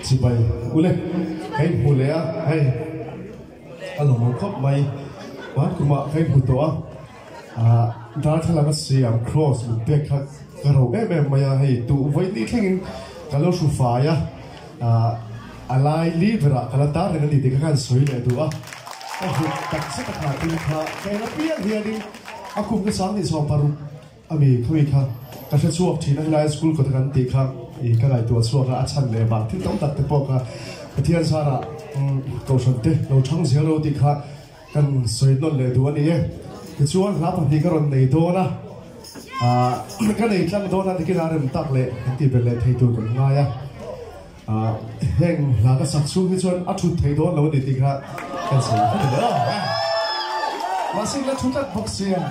Chibai ule ka inhmu leh a hei a lawmawm khawp mai van kumah ka inhmu tawh a ah darthlalang a siam cross min pek kha ka ro em em mai a hei tuh vawi thlengin ka lo hru fai a ah a lai li berah ka la tar reng a ni tih kha khan sawi leh duh a ka hlut tak zet a kha tin kha ka en apiang hianin a kum ka sang ni 16 A mi khawi kha ka hre chhuak thin a, helai school kawta kan tih kha i ka ngaihtuah chhuak a, a chhan leh vang thil tam tak te pawh kha Pathian zarah Kohhran te lo thang zel ro tih kha kan sawi nawn leh duh a ni e. Tichuan hla pahnih ka rawn nei dawn a, ah ka nei tlang dawn a, nikin a rem tak leh kan tih belh leh thei tur kan ngai a, ah heng hla ka sak chhung hi chuan a thut thei dawn lo a ni tih kha kan sawi vek a ni a. Mahse la thu tlat bawk sia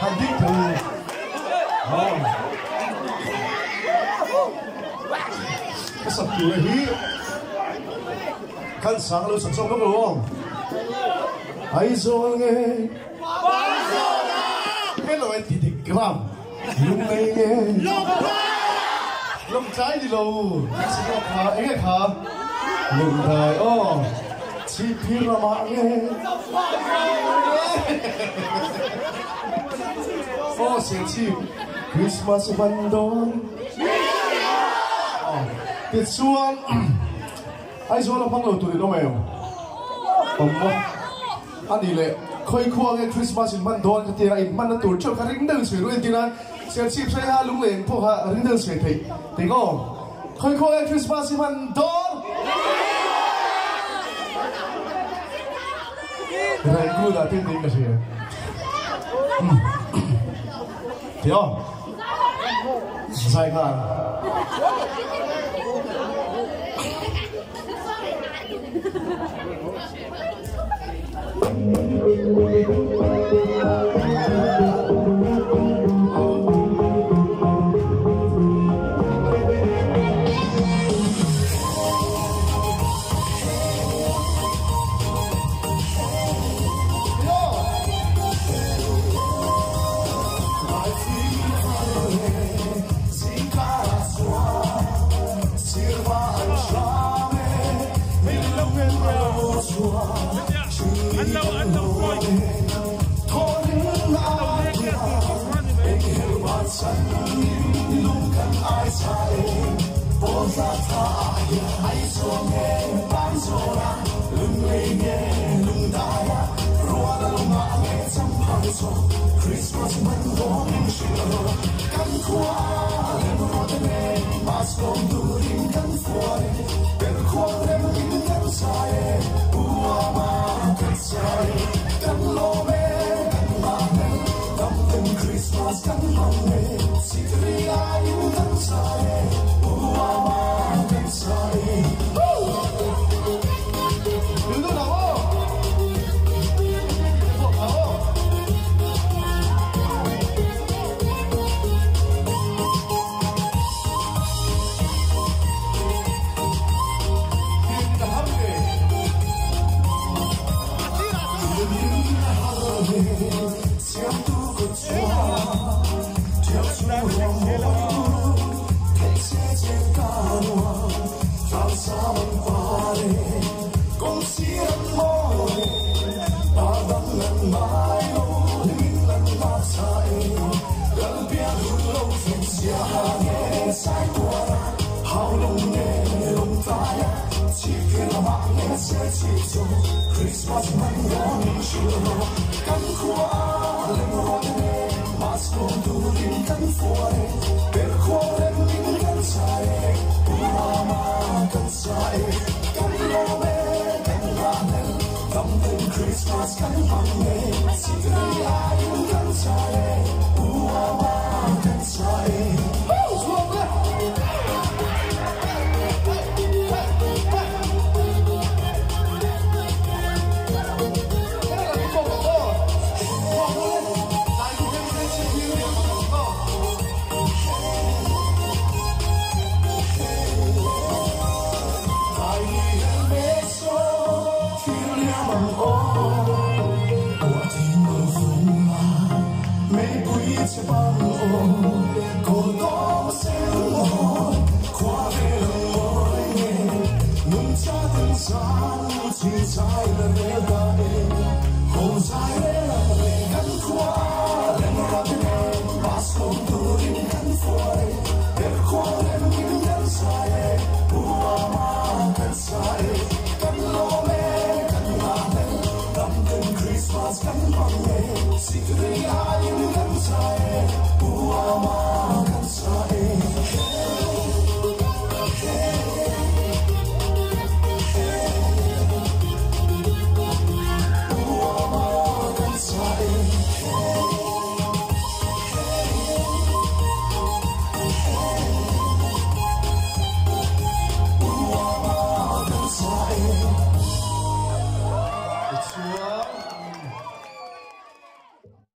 han ding thei aw ka sak tur hi kan sang lo sak zawk vak lo aw Aizawl nge Hello en ti dik ram Lunglei nge Lawngtlai ni lo kha enge kha Lungdai aw Chhipphir ramah nge Aw Serchhip Christmas van dawn Tichuan Aizawl a hmang lo tur in awm em? Awm maw? A nih leh khawi khua nge Christmas in hman dawn ka tia in hmanna tur theuh kha ring deuh chhui ruih entir a, Serchhip hre a lungleng pawh kha ring deuh chhui theih tih aw. Khawi khua nge Christmas i hman dawn? Rangoon ah tin tiin ka hria. Tih aw. Zai nghal.